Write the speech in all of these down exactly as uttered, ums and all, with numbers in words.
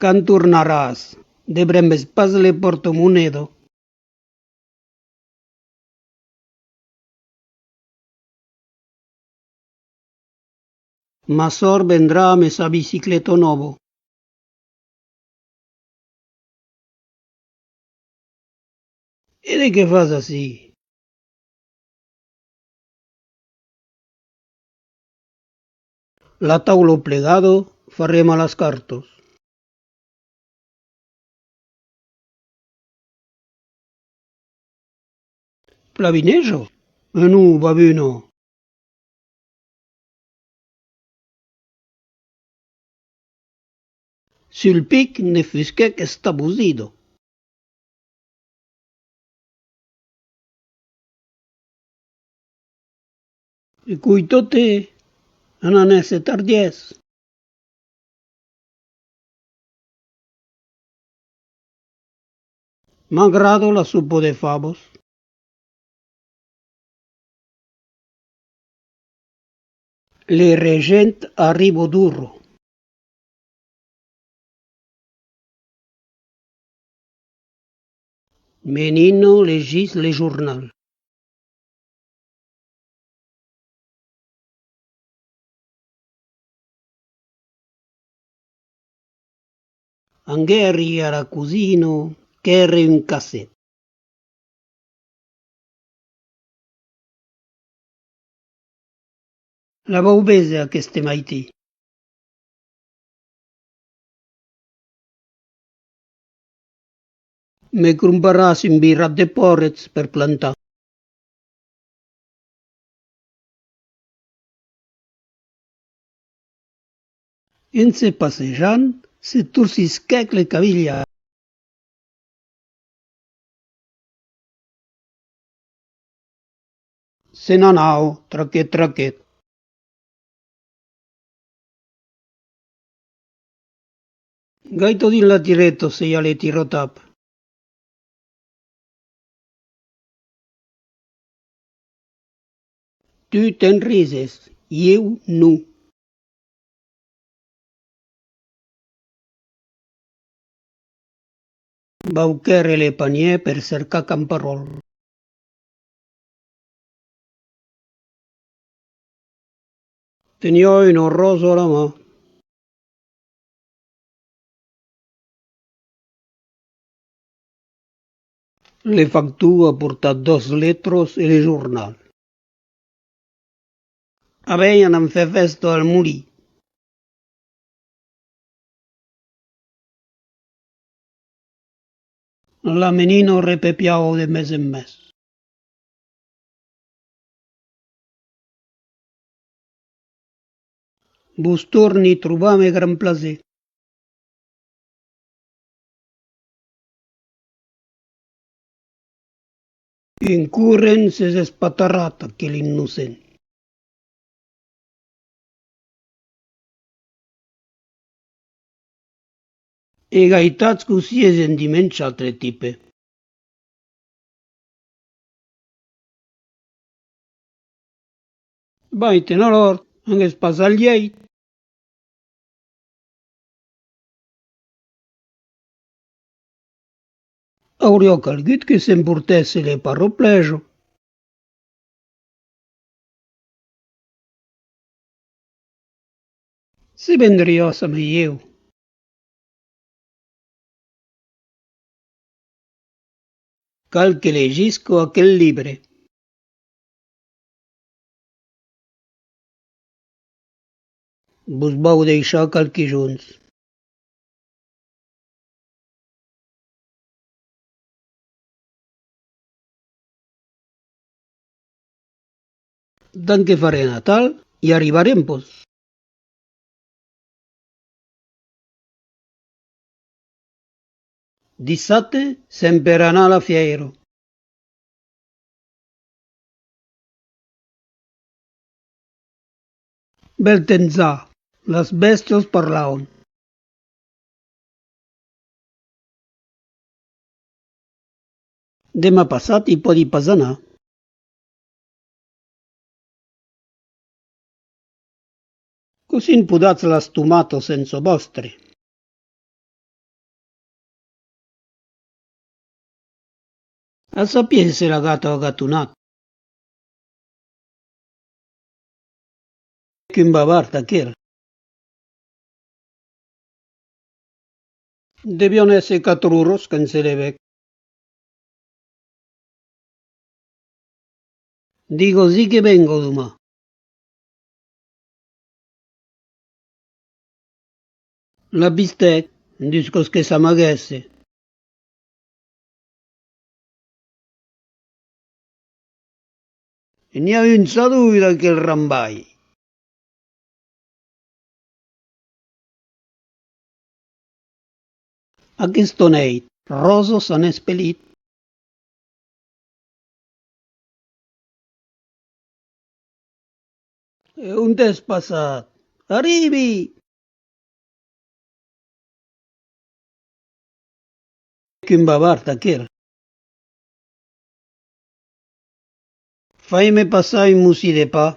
Quand tornaràs? Debrembes pas le pòrta-moneda. Ma sòr vendrà amb sa bicicleta nòva. E de qué fas ací? La taula plegada, farem a las cartas. Plan vineja? E non, babuna. Sul pic ne fusquèc estabosida. E còita-te, anam èsser tardièrs. M'agrada la sopa de favas. Le regent arriba d'ora. Menina legís le jornal. Anguèri a la cosina, qu'èra un casset. La vau véser aqueste maitin. Me cromparàs un virat de pòrrets per plantar. En se passejant, se torcisquèc le cavilhar. Se n'anava, traquet, traquet. Gaita dins la tireta, se i a le tirotap. Tu te'n rises, ieu non. Vau quèrre le panièr per cercar camparòl. Teniá una ròsa a la man. Le factor a portat doas letras e le jornal. A ben, anam far fèsta al molin. La menina repepiava de mès en mès. Vos torni trobar amb grand plaser. En corrent s'es espatarrat aquel innocent. E gaitatz cossí es endimenjat le tipe. Vai-te'n alòr, angues pas al lièit. Auriá calgut que s'emportèsse le paraplèja. Se vendriás amb ieu. Cal que legisca aquel libre. Vos vau deishar qualques jorns. Tant que farem atal, i arribarem pas. Dissabte sèm per anar a la fièira. Bèl temps a, las bèstias parlavan. Deman passat i pòdi pas anar. Cossí podatz las tomatas sensa vòstre? A sapier se la gata a gatonat. Qu'un bavard aquel. Devián èsser quatre oras quand se levèc. Diga-li que venga doman. La vistèc, duscas que s'amaguèsse. E n'i a un sadoi d'aquel rambalh. Aquesta nèit, Ròsa s'an espelit. E ont es passat? Arribi! Qu'un bavard aquel. Fai-me passar un mocin de pan.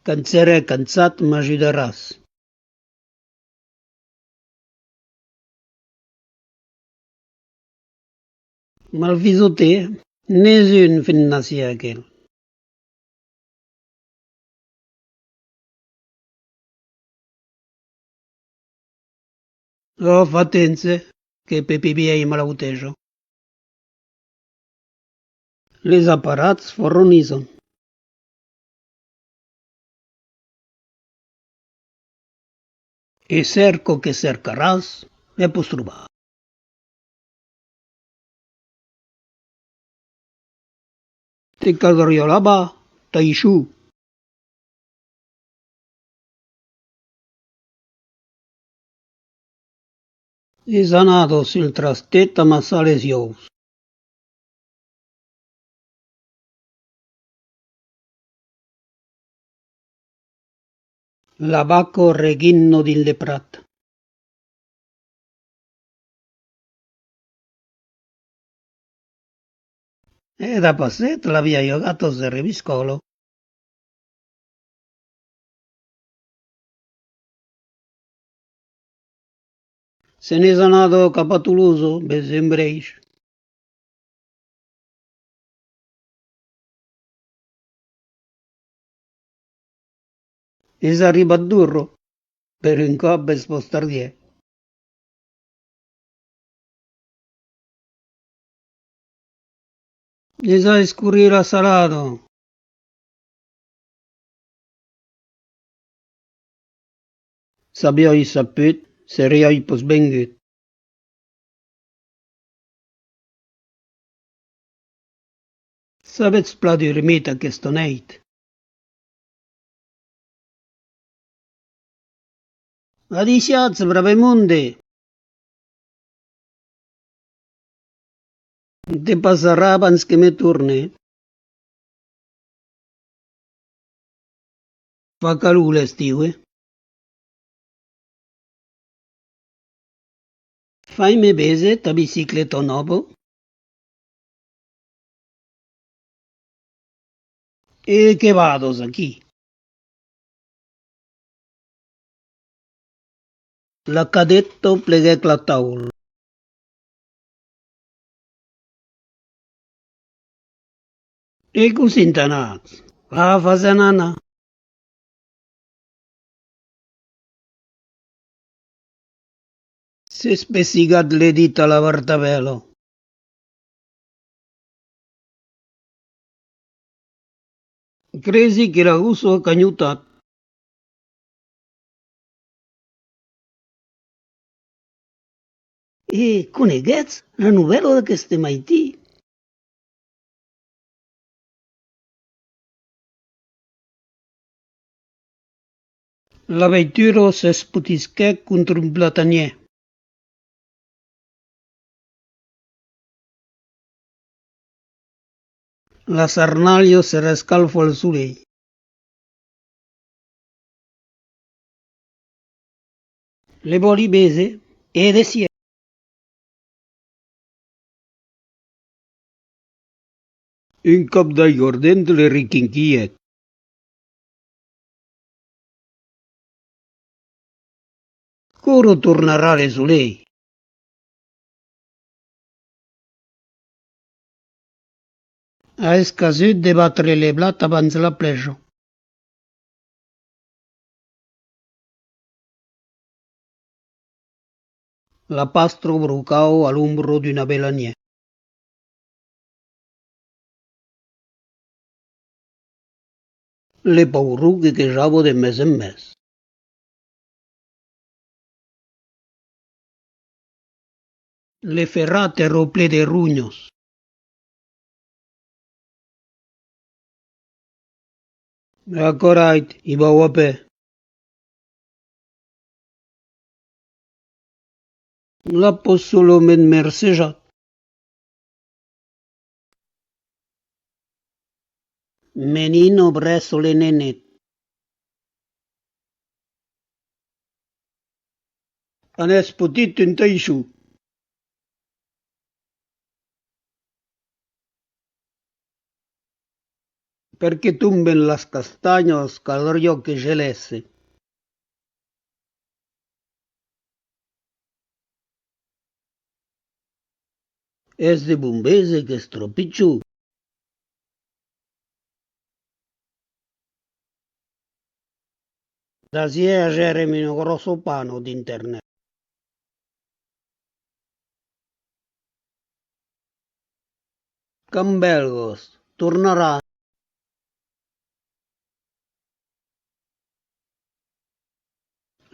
Quand serè cansat, m'ajudaràs. Malfisòte, n'es un fennacier aquel. Ò, fa temps que Pepi Vièlh malauteja. Les aparats forronizan. E cerca que cercaràs, me pòs trobar. Te caldriá lavar, taichon. Es anada sul trastet amassar les uòus. La vaca reguina dins le prat. E dab açò, la vièlha gata se reviscòla. Se n'es anada cap a Tolosa, vese un brèish. Es arribat d'ora, per un còp es pas tardièr. Es a escorir la salada. S'aviái saput, seriái pas vengut. S'avètz plan durmit aquesta nèit? Adissiatz, brave monde! Te passarà abans que me torne. Fa calor l'estiu, eh? Fai-me véser ta bicicleta nòva. E que vadas aquí? La cadeta pleguèc la taula. E cossí t'anatz? Ah, fasèm anar. S'es pessigat le dit a la bartabèla. Cresi que la gossa a canhotat. E coneguètz la novèla d'aqueste maitin? La veitura s'espotisquèc contra un platanièr. La sarnalha se rescalfa al solelh. Le vòli véser e de sièr. Un còp d'aigardent le requinquilhèc. Quora tornarà le solelh? A escasut de batre le blat abans la plèja. La pastra brocava a l'ombra d'un avelanièr. Le pauron quequejava de mès en mès. Le ferrat èra plen de ronhas. Aquò rait, i vau a pè. L'apòs solament mercejat. Menina bressa le nenet. Anètz potit un taisson. Per que tomben las castanhas, caldriá que gelèsse. Es de bon véser qu'es tròp pichon. D'asièr agèrem una gròssa pana d'internet. Quand vèlgas, tornaràs.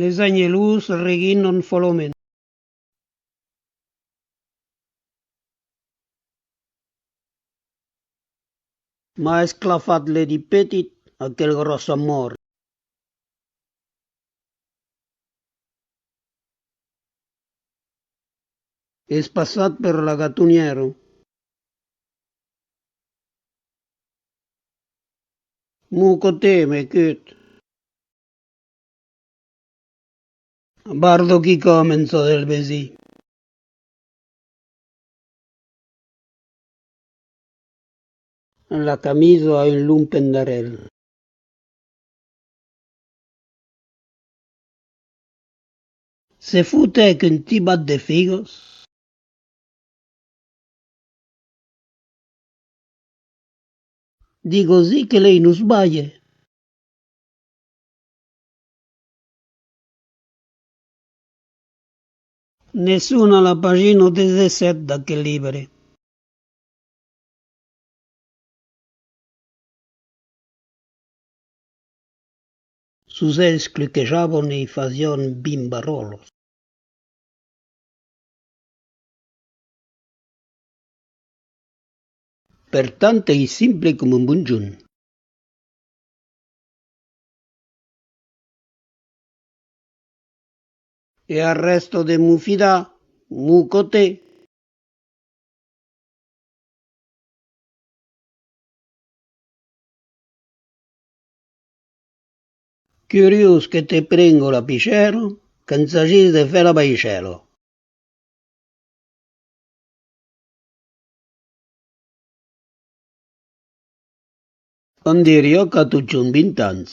Les anhelons reguinan folament. M'a esclafat le dit petit, aquel gròs amor. Es passat per la gatonièra. Mon cotè, me cut. Bardo quicòm en çò del vesin. La camisa a un long pendarèl. Se fotèc un tibat de figas. Diga-si que l'ei nos balhe. Ne sona la pagina dètz-e-sèt d'aquel libre. Sos uèlhs cluquejavan e i fasián vint barròlas. Per tant, ei simple coma un bonjon. E arrèsta de m'o fidar, mon cotè. Curiós que te prenga la pichèra quand s'agís de fèr la baishèla. On diriá qu'a totjorn vint ans.